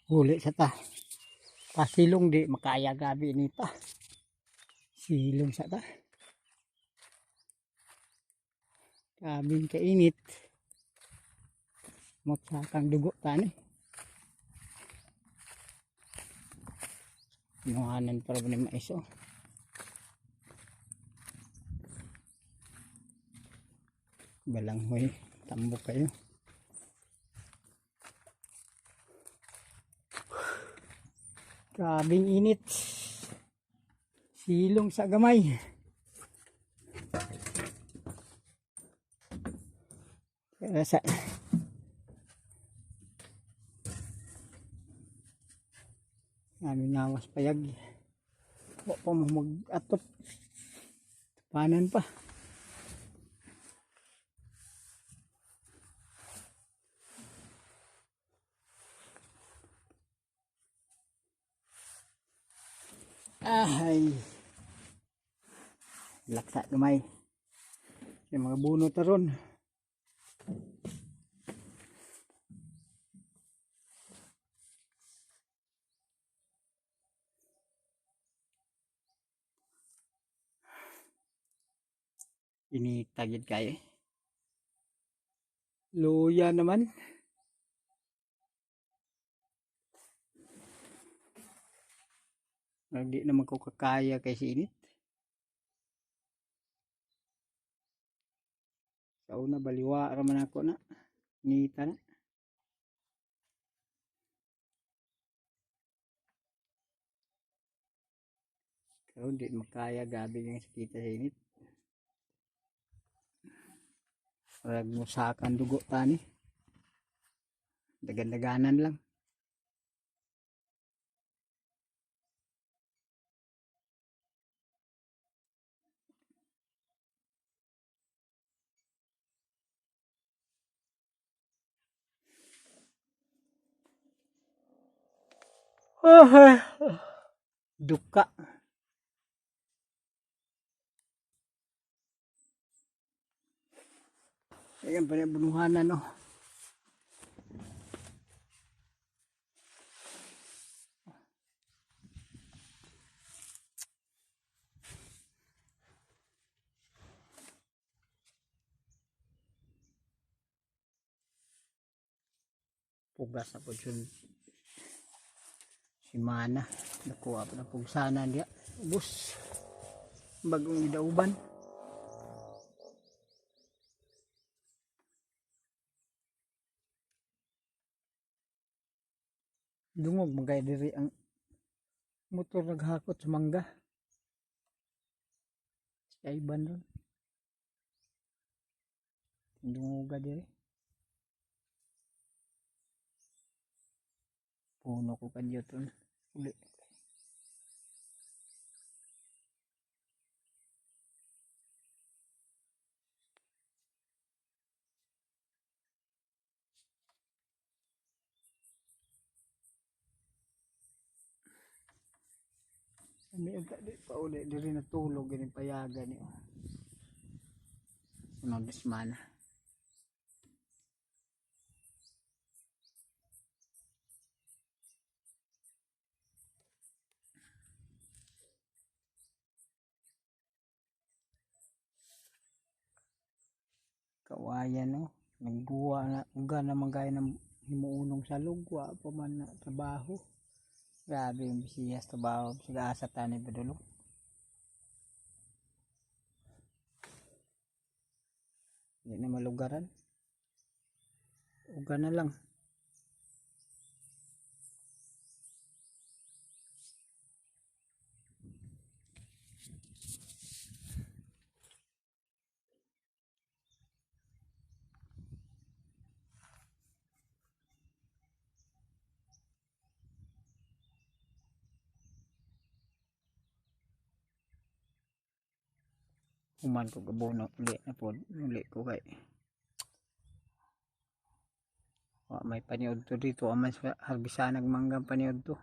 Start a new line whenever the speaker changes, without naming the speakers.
Huli sa ta. Pasilong di makaya gabi ni pa. Silong sa ta. Grabing kainit. Magsakang dugo ta ni. Inuhanan para ba ni mais oh. Balanghoy. Tambok kayo. Grabing init. Silong sa gamay. Kaya sa namin nawas payag. Wa pa mo mag-atop. Panan pa. Ay. Laksa gamay. Yung mga buno taron. Initagid kayo. Luya naman. Hindi naman ko kakaya kay sinit. Sa una baliwa raman ako na. Nita na. Karon di makaya gabi yung sakita sa init. Rag musakan dugo tani. Dagan-daganan lang. Duka. Ayan pa rin bunuhanan no. Pugas na po yun. Si Mana. Nakuha pa na pugsana niya. Ubus. Bagong idauban. Dungog magay diri ang motor naghakot sa mangga. Si Ivan ron. Dungoga diri. Puno ko kadyo ton. Uli. Ami ang di pa uli diri natulog gini payagan ni. Sunod na semana. Kawayan no. Nagguwa na uga naman gaya ng himuunong salog wa pa man na trabaho. Grabe yung bisiyas trabaho sila asa tani padulong. Hindi na malugaran. Uga na lang. Human ko gabono uli na pod uli ko kay wa may paniud to dito aman sa harbisanag mangga paniud to.